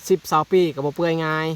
ສິບຊາວປີກໍບໍ່ເປື່ອຍງ່າຍ.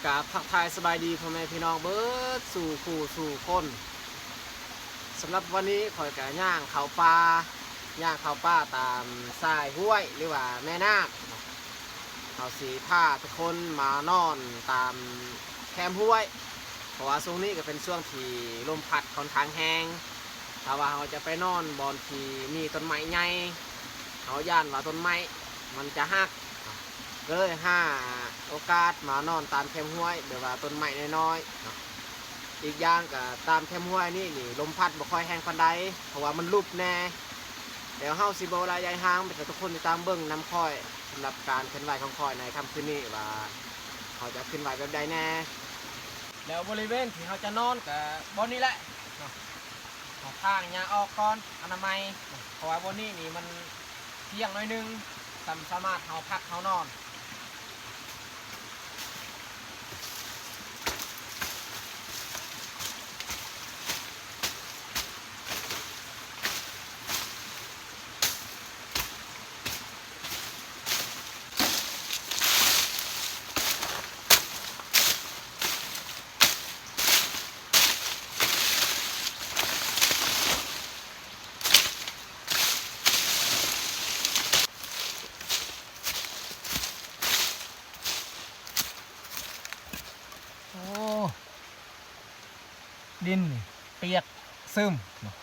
ກາບທັກທາຍສະບາຍດີພໍ່ແມ່ພີ່ນ້ອງເບິດສູ່ຄູ່ສູ່ຄົນ. ສຳລັບວັນນີ້ຂ້ອຍກະຍ່າງເຂົ້າປ່າ ຍ່າງເຂົ້າປ່າຕາມຊາຍຫ້ວຍ ຫຼືວ່າແມ່ນ້ຳ. ເຮົາຊິພາທຸກຄົນມານອນຕາມແຄມຫ້ວຍ ເພາະວ່າຊ່ວງນີ້ກະເປັນຊ່ວງທີ່ລົມພັດຂ້ອນຂ້າງແຮງ. ຖ້າວ່າເຮົາຈະໄປນອນບ່ອນທີ່ມີຕົ້ນໄມ້ໃຫຍ່ ເຮົາຢ້ານວ່າຕົ້ນໄມ້ມັນຈະຫັກ ກະເລີຍຫາໂອກາດມານອນຕາມແຄມຫ້ວຍ ແບບວ່າຕົ້ນໄມ້ນ້ອຍໆ. ອີກຢ່າງກະຕາມແຄມຫ້ວຍນີ້ນີ້ ລົມພັດບໍ່ຄ່ອຍແຮງປານໃດ ເພາະວ່າມັນຫຼຸບແດ່. ດຽວເຮົາຊິບໍ່ເວົ້າຫຼາຍຢາຍຫາງ ໃຫ້ທຸກຄົນຕິດຕາມເບິ່ງນຳຂ້ອຍ ສຳລັບການເຄື່ອນໄຫວຂອງຂ້ອຍໃນຄ່ຳຄືນນີ້ວ່າ ເຮົາຈະເຄື່ອນໄຫວແບບໃດແດ່. ແລ້ວບໍລິເວນທີ່ເຮົາຈະນອນກະບ່ອນນີ້ແຫຼະເນາະ ຫາທາງຍ່າງອອກກ່ອນ ອະນາໄມ ເພາະວ່າບ່ອນນີ້ນີ້ມັນກ້ຽງໜ້ອຍໜຶ່ງ ສຳ ສາມາດເຮົາພັກເຮົານອນ. ໂອ້ ດິນນີ້ປຽກຊຶມເນາະ.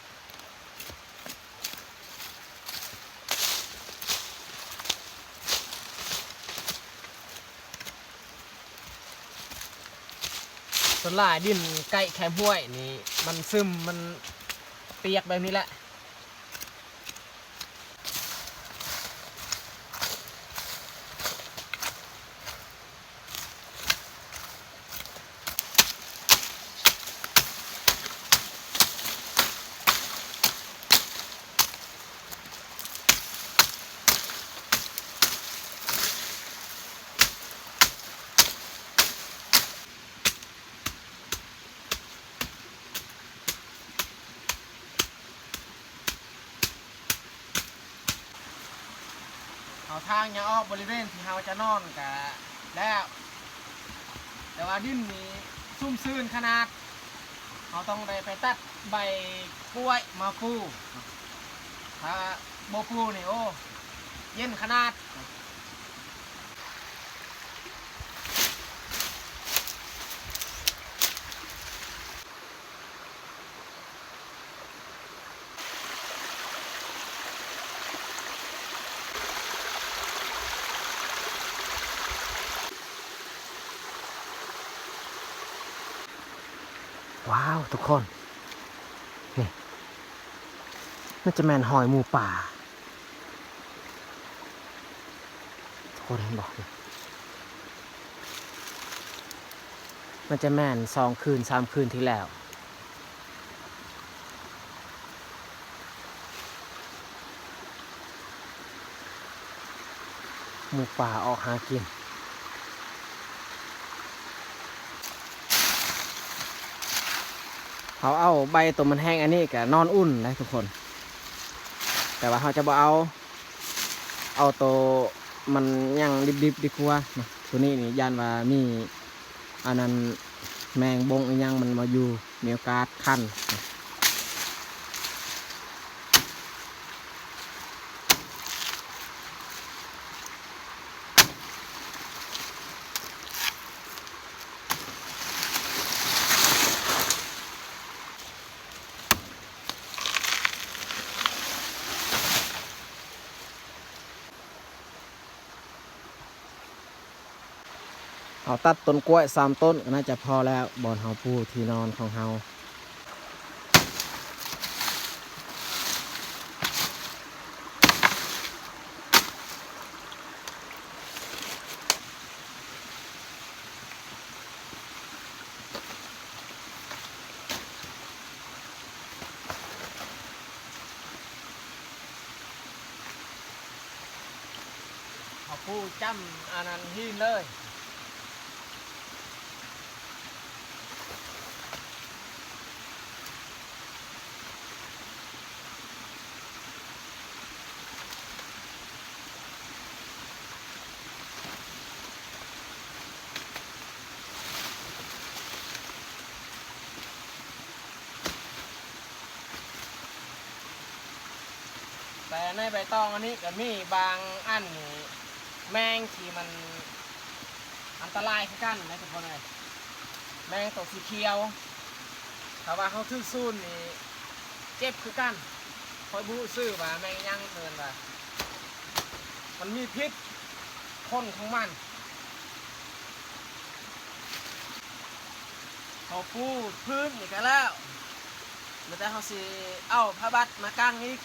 ສ່ວນຫຼາຍດິນໃກ້ແຄມຫ້ວຍນີ້ມັນຊຶມ ມັນປຽກແບບນີ້ແຫຼະ. ເອົາທາງຍ່າງອອກບໍລິເວນທີ່ເຮົາຈະນອນກະແລ້ວ ແຕ່ວ່າດິນນີ້ຊຸ່ມຊື່ນຂະໜາດ ເຮົາຕ້ອງໄດ້ໄປຕັດໃບກ້ວຍມາປູ ຖ້າບໍ່ປູນີ້ ໂອ້ ໄ ເຢັນຂະໜາດ. ວ້າວ ທຸກຄົນ ນີ້ ມັນຈະແມ່ນຮອຍໝູປ່າ. ທຸກຄົນເຫັນບໍ່? ມັນຈະແມ່ນສອງຄືນສາມຄືນທີ່ແລ້ວ ໝູປ່າອອກຫາກິນ. ເຮົາເອົາໃບໂຕມັນແຫ້ງອັນນີ້ກະນອນອຸ່ນໄດ໋ທຸກຄົນ ແຕ່ວ່າເຮົາຈະບໍ່ເອົາ ເອົາໂຕມັນຍັງດິບໆດີກວ່າເນາະ. ໂຕນີ້ນີ້ຢ້ານວ່າມີອັນນັ້ນ ແມງບົງອີ່ຫຍັງມັນມາຢູ່ ມີໂອກາດຄັນ. ເຮົາຕັດຕົ້ນກ້ວຍສາມຕົ້ນກໍໜ້າຈະພໍແລ້ວ ບ່ອນເຮົາປູທີ່ນອນຂອງເຮົາ. ເຮົາປູຈ້ຳອັນນັ້ນຫີນເລີຍ. ແຕ່ໃນໃບຕອງອັນນີ້ກໍມີບາງອັນນີ້ ແມງທີ່ມັນອັນຕະລາຍຄືກັນນະທຸກຄົນເອີຍ ແມງໂຕສີຂຽວ ຖ້າວ່າເຮົາຖືກສູນນີ້ເຈັບຄືກັນ. ຂ້ອຍບໍ່ຮູ້ຊື່ວ່າແມງຫຍັງ ເອີ້ນວ່າ ມັນມີພິດພົ້ນຂອງມັນ. ເຮົາປູພື້ນນີ້ກະແລ້ວ ແລ້ວແຕ່ເຮົາຊິເອົາຜ້າບັດມາກັ້ງອີກ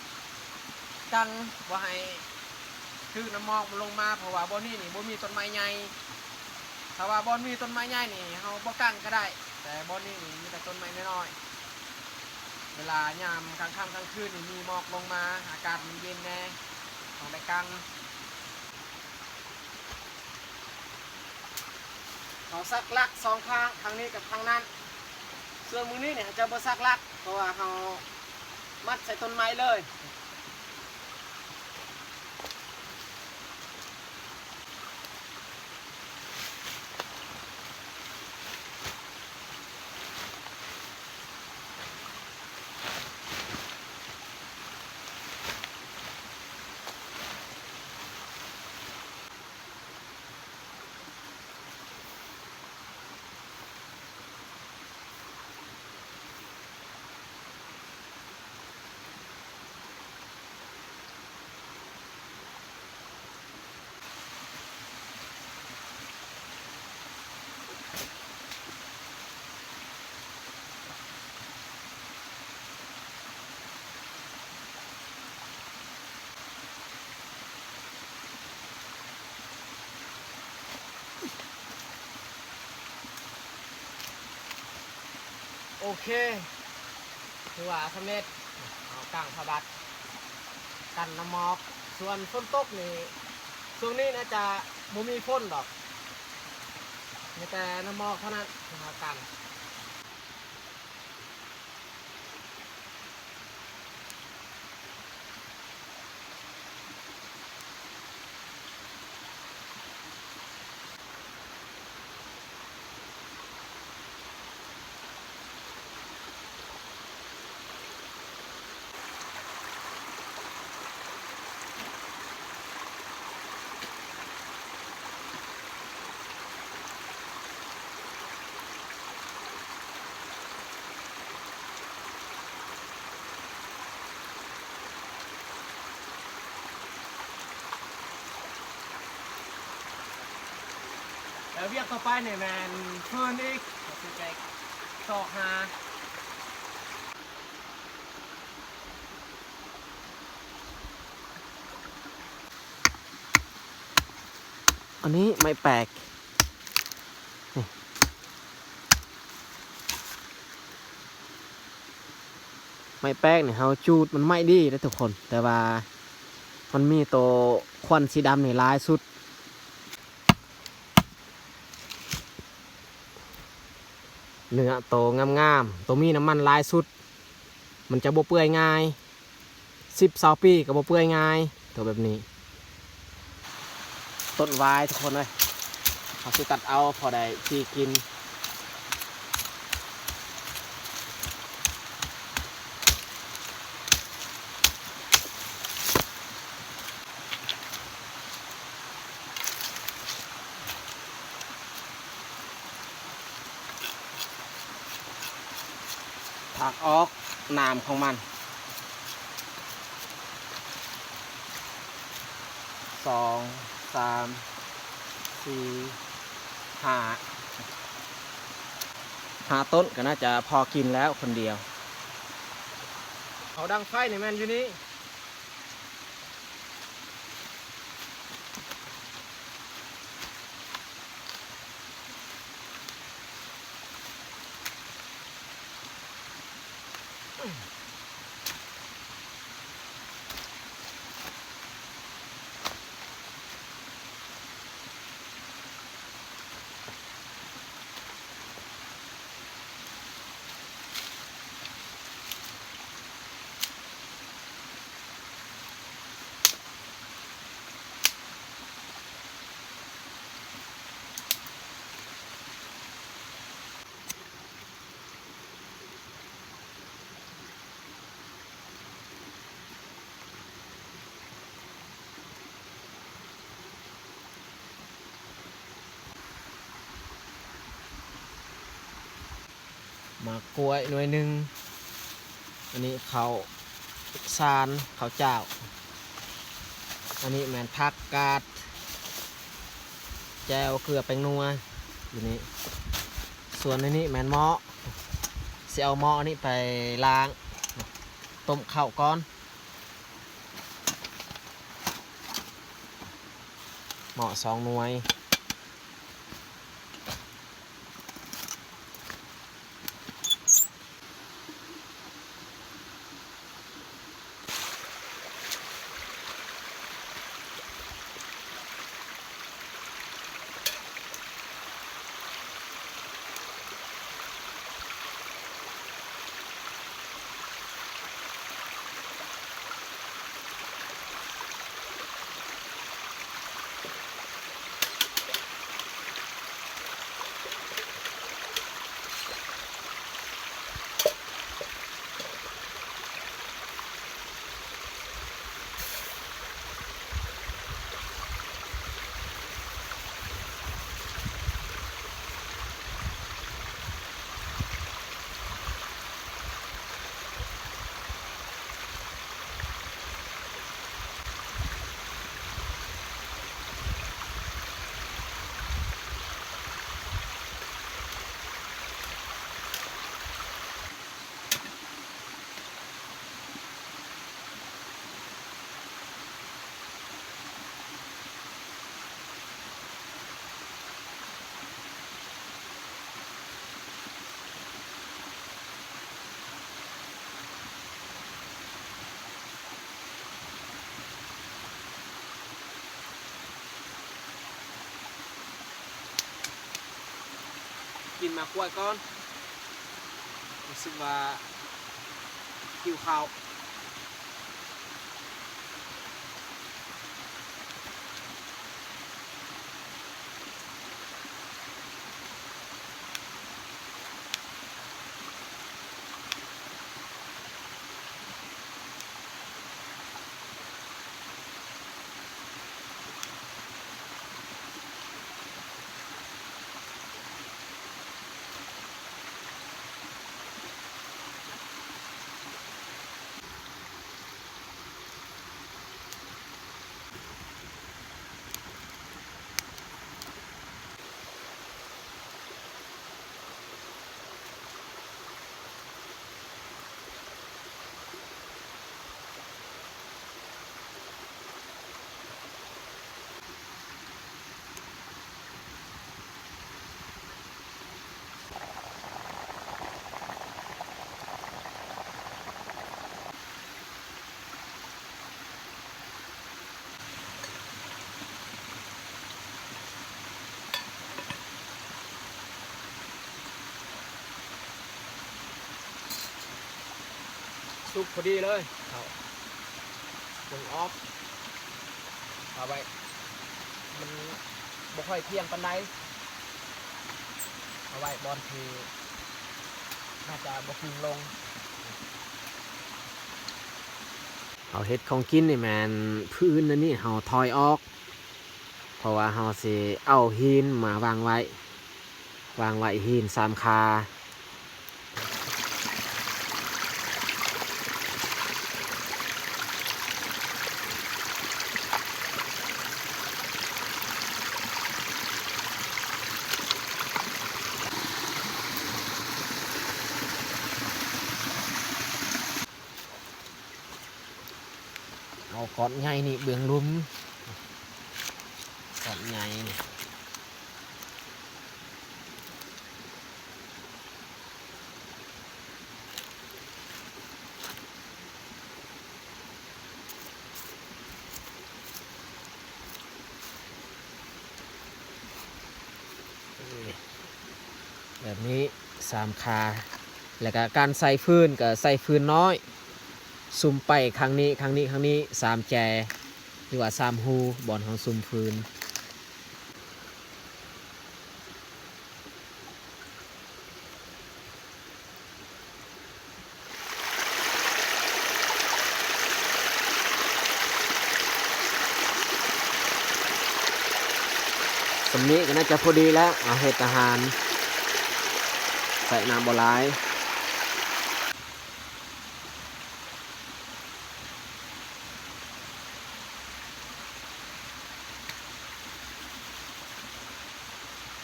ກັ້ງບໍ່ໃຫ້ຖືກນ້ຳໝອກມັນລົງມາ ເພາະວ່າບ່ອນນີ້ນີ້ບໍ່ມີຕົ້ນໄມ້ໃຫຍ່. ຖ້າວ່າບ່ອນມີຕົ້ນໄມ້ໃຫຍ່ນີ້ເຮົາບໍ່ກັ້ງກະໄດ້ ແຕ່ບ່ອນນີ້ນີ້ມີແຕ່ຕົ້ນໄມ້ນ້ອຍໆ. ເວລາຍາມກາງຄ່ຳກາງຄືນນີ້ມີໝອກລົງມາ ອາກາດມັນເຢັນແດ່ ຕ້ອງໄດ້ກັ້ງ. ເຮົາສັກຫຼັກສອງຂ້າງ ທາງນີ້ກັບທາງນັ້ນ. ສ່ວນມື້ນີ້ນີ້ເຮົາຈະບໍ່ສັກຫຼັກ ເພາະວ່າເຮົາມັດໃສ່ຕົ້ນໄມ້ເລີຍ. ໂອເຄ ຖືວ່າສຳເລັດ. ເຮົາກາງຜ້າບັດກັນນ້ຳໝອກ. ສ່ວນຝົນຕົກນີ້ ຊ່ວງນີ້ໜ້າຈະບໍ່ມີຝົນດອກ ມີແຕ່ນ້ຳໝອກເທົ່ານັ້ນທີ່ເຮົາກັນ. ໂ ວຽກຕໍ່ໄປນີ້ແມ່ນຟືນອີກ ເຮົາຊິໄປຊອກຫາ. ອັນນີ້ໄມ້ແປກ ນີ້ ໄມ້ແປກນີ້ເຮົາຈູດມັນໄໝ້ດີເດ້ທຸກຄົນ ແຕ່ວ່າມັນມີໂຕຄວັນສີດຳນີ້ຫຼາຍສຸດ. ເນື້ອໂຕງາມໆ ໂຕມີນ້ຳມັນຫຼາຍສຸດ ມັນຈະບໍ່ເປື່ອຍງ່າຍ ສິບຊາວປີກໍບໍ່ເປື່ອຍງ່າຍ ໂຕແບບນີ້. ຕົ້ນຫວາຍທຸກຄົນເອີຍ ເຮົາຊິຕັດເອົາພໍໄດ້ຈີ່ກິນ. ຖາກອອກນ້ຳຂອງມັນ ສອງ ສາມ ສີ່ ຫ້າ ຫ້າຕົ້ນກໍໜ້າຈະພໍກິນແລ້ວຄົນດຽວ. ເຂົາດັງໄຟນີ້ແມ່ນຢູ່ນີ້. ໝາກກ້ວຍໜ່ວຍໜຶ່ງ. ອັນນີ້ເຂົ້າສານ ເຂົ້າຈ້າວ. ອັນນີ້ແມ່ນຜັກກາດ ແຈ່ວເກືອແປ້ງນົວຢູ່ນີ້. ສ່ວນໃນນີ້ແມ່ນເໝາະ ຊິເອົາເໝາະອັນນີ້ໄປລ້າງ ຕົ້ມເຂົ້າກ່ອນ. ເໝາະສອງໜ່ວຍ. ກິນໝາກກ້ວຍກ່ອນ ຮູ້ສຶກວ່າຫິວເຂົ້າ. ເ ສຸກພໍດີເລີຍ ເອົາເບິ່ງອອກ ເອົາໄວ້ ມັນບໍ່ຄ່ອຍທ່ຽງປານໃດ ເອົາໄວ້ບ່ອນທີ່ໜ້າຈະບໍ່ປິ່ນລົງ. ເຮົາເຮັດຂອງກິນນີ້ແມ່ນ ພື້ນອັນນີ້ເຮົາຖອຍອອກ ເພາະວ່າເຮົາຊິເອົາຫີນມາວາງໄວ້ ວາງໄວ້ຫີນສາມຄາ. ເອົາກ້ອນໃຫຍ່ນີ້ເບື້ອງລຸ່ມ ກ້ອນໃຫຍ່ນີ້ ແບບນີ້ສາມຄາ ແລ້ວກະການໃສ່ຟືນກະໃສ່ຟືນນ້ອຍ ສຸມໄປຂ້າງນີ້ ຂ້າງນີ້ ຂ້າງນີ້ ສາມແຈ ຫຼືວ່າສາມຮູ ບ່ອນເຮົາສຸມຟືນ. ສ່ຳນີ້ກໍໜ້າຈະພໍດີແລ້ວ ເອົາເຮັດອາຫານ ໃສ່ນ້ຳບໍ່ຫຼາຍ.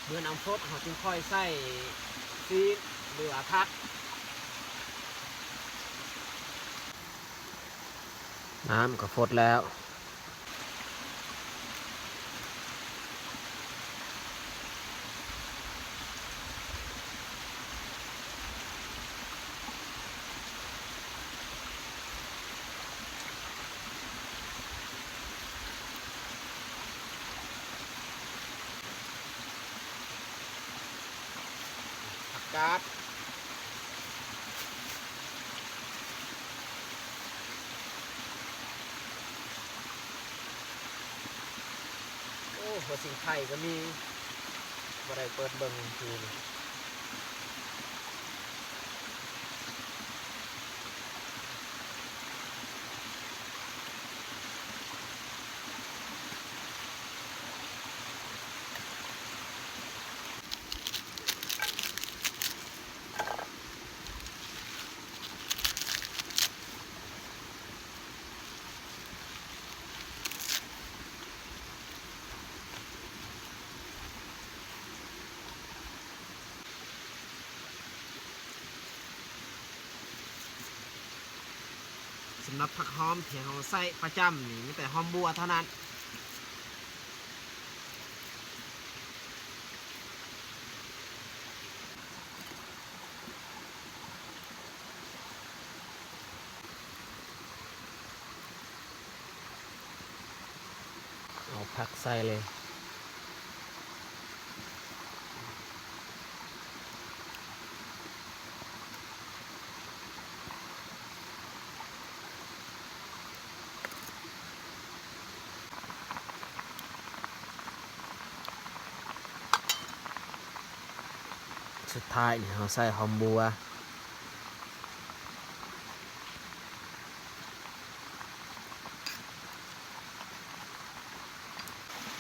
ເມື່ອນ້ຳຟົດ ເຮົາຈຶ່ງຄ່ອຍໃສ່ຊີ້ນ ຫຼືວ່າຜັກ. ນ້ຳກໍຟົດແລ້ວ. ຜັກກາດ ໂອ້ ຫົວສິງໄຄກໍມີ ບໍ່ໄດ້ເປີດເບິ່ງຄືນ. ສຳລັບຜັກຫອມທີ່ເຮົາໃຊ້ປະຈຳນີ້ ມີແຕ່ຫອມບົ່ວເທົ່ານັ້ນ. ເອົາຜັກໃສ່ເລີຍ. ສຸດທ້າຍນີ້ເຮົາໃສ່ຫອມບົ່ວ.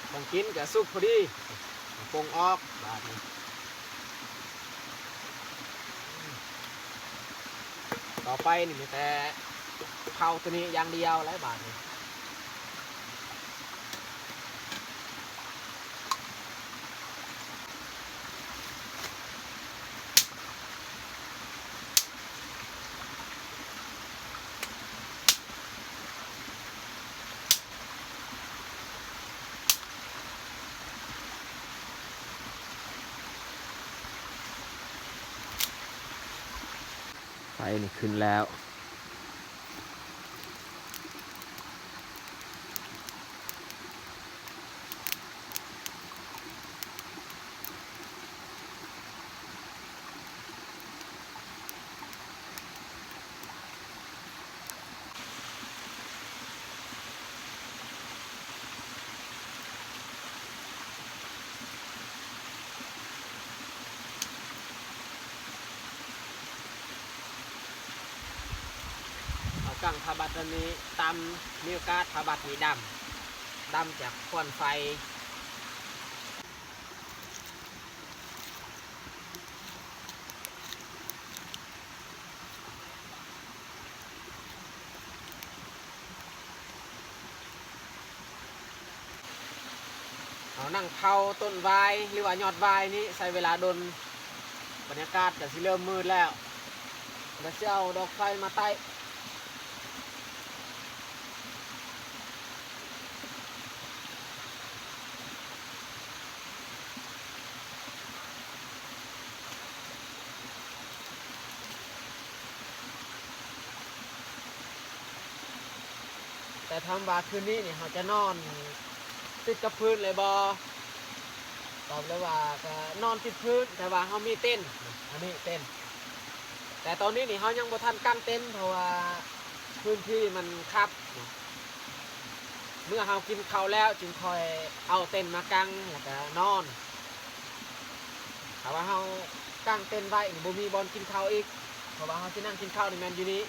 ຂອງກິນກະສຸກພໍດີ ປົງອອກບາດນີ້. ຕໍ່ໄປນີ້ມີແຕ່ເຜົາໂຕນີ້ຢ່າງດຽວແຫຼະບາດນີ້. ໄຟນີ້ຂຶ້ນແລ້ວ. ເ ກາງພະບັດນີ້ຕ່ຳ ມີໂອກາດພະບັດນີ້ດຳ ດຳຈາກຄວັນໄຟ. ເຮົານັ່ງເຜົາຕົ້ນຫວາຍ ຫຼືວ່າຍອດຫວາຍນີ້ໃຊ້ເວລາດົນ ບັນຍາກາດກະຊິເລີ່ມມືດແລ້ວ ແລ້ວຊິເອົາດອກໄຟມາໄຕ້. ແຕ່ຖາມວ່າຄືນນີ້ນີ້ເຮົາຈະນອນຕິດກັບພື້ນເລີຍບໍ່? ຕອບເລີຍວ່າກະນອນຕິດພື້ນ ແຕ່ວ່າເຮົາມີເຕັນ ອັນນີ້ເຕັນ ແຕ່ຕອນນີ້ນີ້ເຮົາຍັງບໍ່ທັນກາງເຕັນ ເພາະວ່າພື້ນທີ່ມັນຄັບ. ເມື່ອເຮົາກິນເຂົ້າແລ້ວຈຶ່ງຄ່ອຍເອົາເຕັນມາກາງ ແລ້ວກະນອນ. ຖ້າວ່າເຮົາກາງເຕັນໄວ້ນີ້ ບໍ່ມີບ່ອນກິນເຂົ້າອີກ ເພາະວ່າເຮົາຊິນັ່ງກິນເຂົ້ານີ້ແມ່ນຢູ່ນີ້.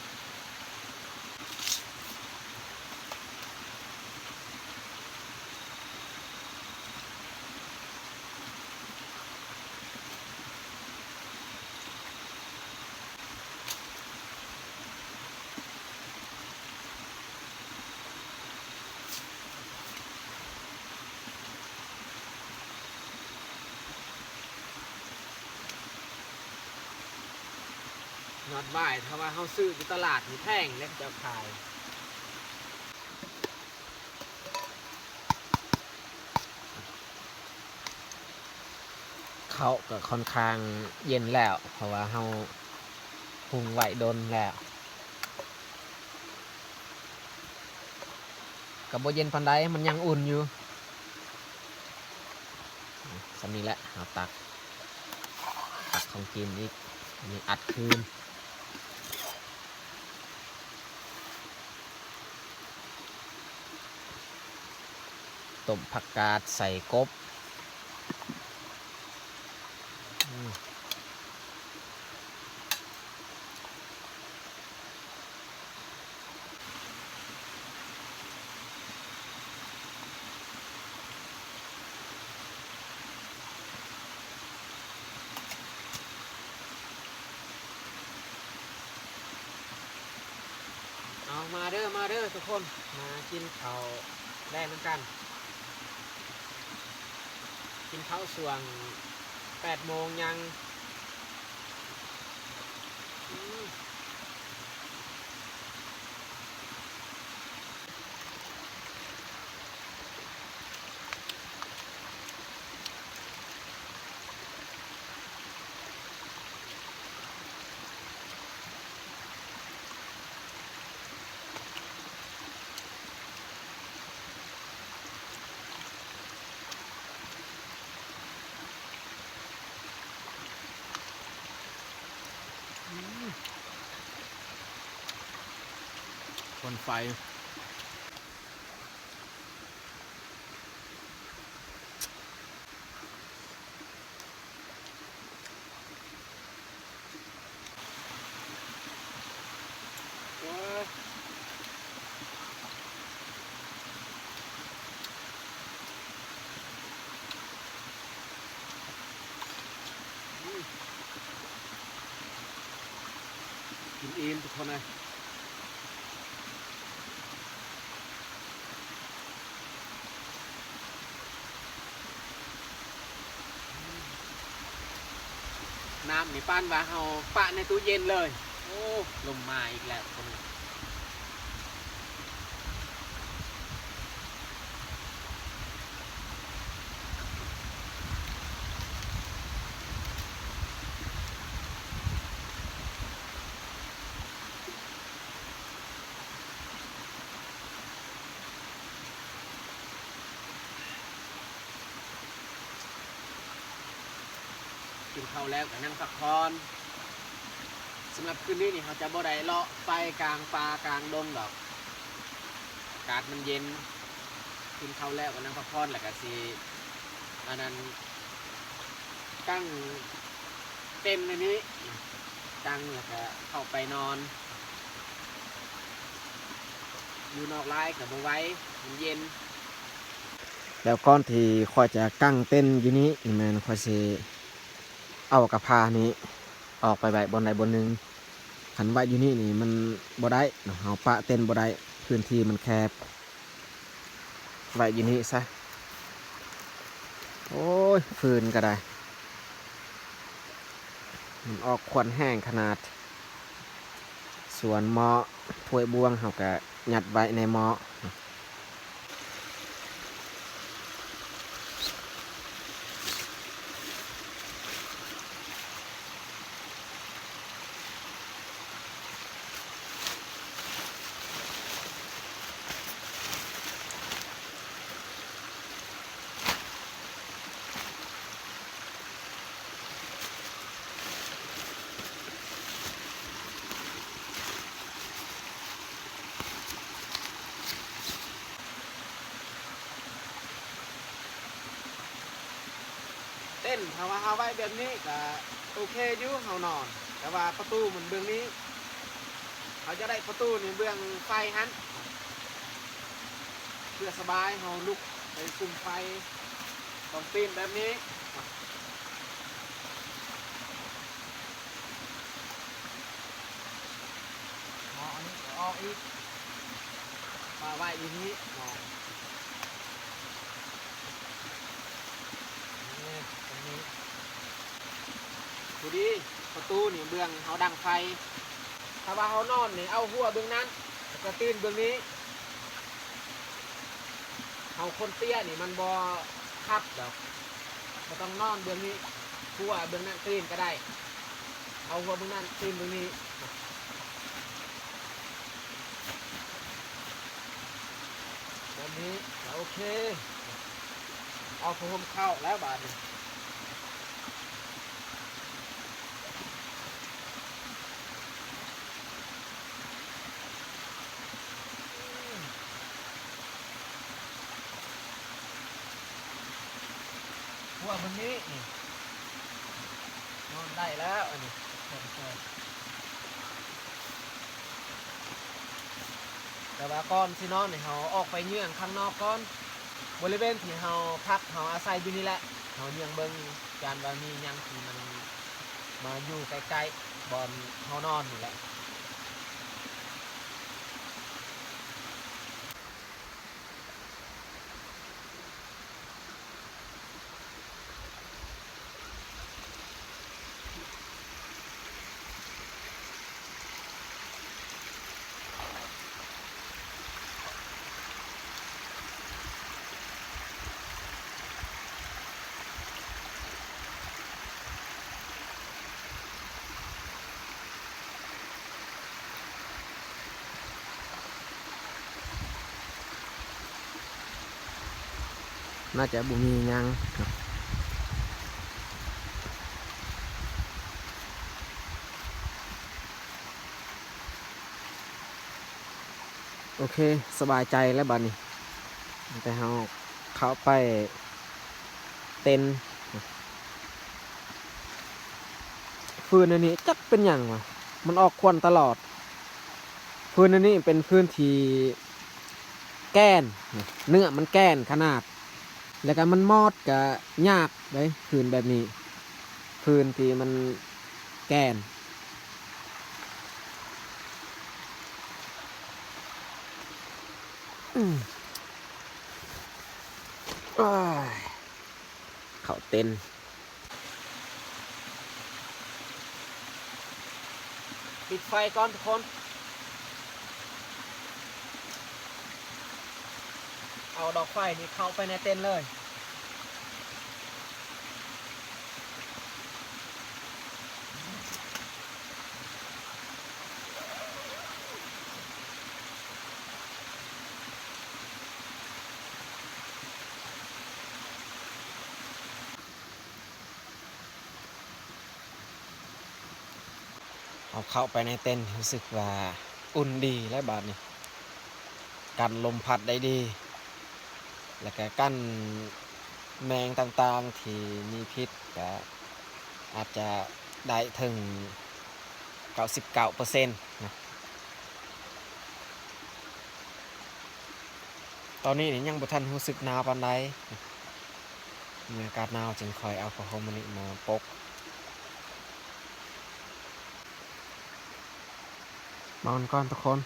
ຍອດຫວາຍ ຖ້າວ່າເຮົາຊື້ຢູ່ຕະຫຼາດນີ້ແພງເດ້ ເຂົາເຈົ້າຂາຍ. ເຂົ້າກະຄ່ອນຂ້າງເຢັນແລ້ວ ເພາະວ່າເຮົາຫຸງໄວ້ດົນແລ້ວ ກະບໍ່ເຢັນປານໃດ ມັນຍັງອຸ່ນຢູ່. ສ່ຳນີ້ແຫຼະ ເຮົາຕັກ ຕັກຂອງກິນອີກ ອັນນີ້ອັດຄືນ. ຕົ້ມຜັກກາດໃສ່ກົບ. ເອົາ ມາເດີ ມາເດີທຸກຄົນ ມາກິນເຂົ້າແລງນຳກັນ. ກິນເຂົ້າຊ່ວງແປດໂມງຍັງ. ຄວັນໄຟ. ກິນອີ່ມທຸກຄົນເອີຍ. ນ້ຳນີ້ປານວ່າເຮົາປະໃນຕູ້ເຢັນເລີຍ. ໂອ້ ລົມມາອີກແລ້ວຄົນ. ກິນເຂົ້າແລ້ວກະນັ່ງພັກຜ່ອນ. ສຳລັບຄືນນີ້ນີ້ ເຮົາຈະບໍ່ໄດ້ເລາະໄປກາງປ່າກາງດົງດອກ ອາກາດມັນເຢັນ. ກິນເຂົ້າແລ້ວກະນັ່ງພັກຜ່ອນ ແລ້ວກະຊິ ອັນນັ້ນ ກາງເຕັນອັນນີ້ ກາງແລ້ວກະເຂົ້າໄປນອນ. ຢູ່ນອກຫຼາຍກໍບໍ່ໄຫວ ມັນເຢັນ. ແລ້ວກ່ອນທີ່ຂ້ອຍຈະກາງເຕັນຢູ່ນີ້ ນີ້ແມ່ນຂ້ອຍຊິເອົາກະພານີ້ອອກໄປໄວ້ບ່ອນໃດບ່ອນໜຶ່ງ. ຄັນໄວ້ຢູ່ນີ້ນີ້ມັນບໍ່ໄດ້ເນາະ, ເຮົາປະເຕັນບໍ່ໄດ້ ພື້ນທີ່ມັນແຄບ. ໄວ້ຢູ່ນີ້ຊະ. ໂອ້ຍ ຟືນກໍໄດ້ ມັນອອກຄວັນແຮງຂະໜາດ. ສ່ວນໝໍ້ ຖ້ວຍບ່ວງ ເຮົາກໍຍັດໄວ້ໃນໝໍ້. ເຕັນ ຖ້າວ່າເຮົາໄວ້ແບບນີ້ກະໂອເຄຢູ່ ເຮົານອນ, ແຕ່ວ່າປະຕູມັນເບື້ອງນີ້ ເຮົາຈະໄດ້ປະຕູນີ້ເບື້ອງໄຟຫັ້ນ ເພື່ອສະບາຍ ເຮົາລຸກໄປສຸມໄຟ ຕ້ອງປີນແບບນີ້. ເອົາອັນນີ້ອອກອີກ ມາໄວ້ຢູ່ນີ້ເນາະ. ນີ້ ຕົງນີ້ ພໍດີປະຕູນີ້ເບື້ອງເຮົາດັງໄຟ. ຖ້າວ່າເຮົານອນນີ້ ເອົາຫົວເບື້ອງນັ້ນ ແລ້ວກໍຕີນເບື້ອງນີ້. ເຮົາຄົນເຕ້ຍນີ້ມັນບໍ່ຄັບດອກ, ບໍ່ຕ້ອງນອນເບື້ອງນີ້ ຫົວເບື້ອງນັ້ນຕີນກໍໄດ້. ເອົາຫົວເບື້ອງນັ້ນ ຕີນເບື້ອງນີ້ ແບບນີ້ກໍໂອເຄ. ເອົາຜ້າຫົ່ມເຂົ້າແລ້ວບາດນີ້. ຫົວເບິ່ງນີ້ ນີ້ ນອນໄດ້ແລ້ວອັນນີ້. ແຕ່ວ່າກ່ອນຊິນອນນີ້ ເຮົາອອກໄປເຍືອງຂ້າງນອກກ່ອນ. ບໍລິເວນທີ່ເຮົາພັກ ເຮົາອາໄສຢູ່ນີ້ແຫຼະ. ເຮົາເຍືອງເບິ່ງ ຢ້ານວ່າມີຫຍັງທີ່ມັນມາຢູ່ໃກ້ໆບ່ອນເຮົານອນນີ້ແຫຼະ. ໜ້າຈະບໍ່ມີຫຍັງເນາະ. ໂອເຄ ສະບາຍໃຈແລ້ວບາດນີ້. ແຕ່ເຮົາເຂົ້າໄປເຕັນ ຟືນອັນນີ້ຈັກເປັນຫຍັງວະ ມັນອອກຄວັນຕະຫຼອດ. ຟືນອັນນີ້ເປັນຟືນທີ່ແກ່ນ ເນື້ອມັນແກ່ນຂະໜາດ ແລ້ວກໍມັນມອດກໍຍາກເດ້ ຟືນແບບນີ້ ຟືນທີ່ມັນແກ່ນ. ອືມ ໂອ້ຍ ເຂົ້າເຕັນ. ປິດໄຟກ່ອນທຸກຄົນ. ເອົາດອກໄຟນີ້ເຂົ້າໄປໃນເຕັນເລີຍ. ເຮົາເຂົ້າໄປໃນເຕັນ ຮູ້ສຶກວ່າອຸ່ນດີແລ້ວບາດນີ້ ກັນລົມພັດໄດ້ດີ ແລ້ວກະກັນແມງຕ່າງໆທີ່ມີພິດ ກະອາດຈະໄດ້ເຖິງເກົ້າສິບເກົ້າເປີເຊັນນະ. ຕອນນີ້ນີ້ຍັງບໍ່ທັນຮູ້ສຶກໜາວປານໃດ, ມີອາກາດໜາວຈຶ່ງຄ່ອຍເອົາຜ້າຫົ່ມອັນນີ້ມາປົກ. ນອນກ່ອນທຸກຄົນ.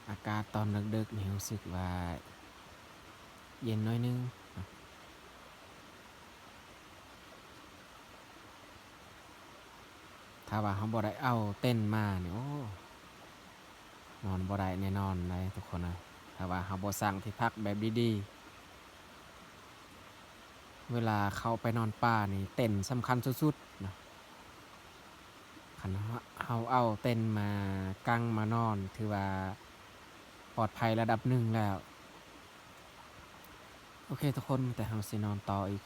ອາກາດຕອນເດິກໆນີ້ຮູ້ສຶກວ່າເຢັນໜ້ອຍໜຶ່ງ. ຖ້າວ່າເຮົາບໍ່ໄດ້ເອົາເຕັນມານີ້ ໂອ້ ນອນບໍ່ໄດ້ແນ່ນອນເລີຍທຸກຄົນເອີຍ. ຖ້າວ່າເຮົາບໍ່ສ້າງທີ່ພັກແບບດີໆ ເວລາເຂົ້າໄປນອນປ່ານີ້ ເຕັນສຳຄັນສຸດໆນະ. ຄັນເຮົາເອົາເຕັນມາກາງມານອນ ຖືວ່າປອດໄພລະດັບໜຶ່ງແລ້ວ. ໂອເຄທຸກຄົນ, ແຕ່ເຮົາຊິນອນຕໍ່ອີກ.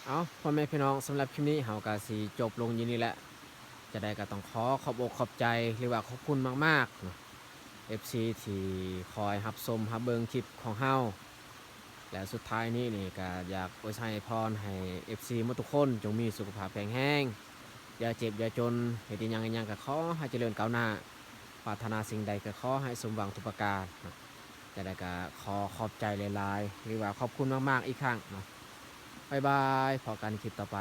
ເອົາ ພໍ່ແມ່ພີ່ນ້ອງ, ສຳລັບຄລິບນີ້ເຮົາກໍຊິຈົບລົງຢູ່ນີ້ແຫຼະ. ຈັ່ງໃດກໍຕ້ອງຂໍຂອບອົກຂອບໃຈ ຫຼືວ່າຂອບຄຸນມາກໆເນາະ ເອັຟຊີ ທີ່ຄອຍຮັບຊົມຮັບເບິ່ງຄລິບຂອງເຮົາ. ແລະ ສຸດທ້າຍນີ້ນີ້ກໍຢາກອວຍໄຊພອນໃຫ້ເອັຟຊີໝົດທຸກຄົນ ຈົ່ງມີສຸຂະພາບແຂງແຮງ, ຢ່າເຈັບຢ່າຈົນ, ເຮັດອີ່ຫຍັງອີ່ຫຍັງກໍຂໍໃຫ້ຈະເລີນກ້າວໜ້າ, ປາດຖະໜາສິ່ງໃດກໍຂໍໃຫ້ສົມຫວັງທຸກປະການ. ຈັ່ງໃດກໍຂໍຂອບໃຈຫຼາຍໆ ຫຼືວ່າຂອບຄຸນມາກໆອີກຄັ້ງເນາະ. ບາຍບາຍ, ພໍ້ກັນຄລິບຕໍ່ໄປ.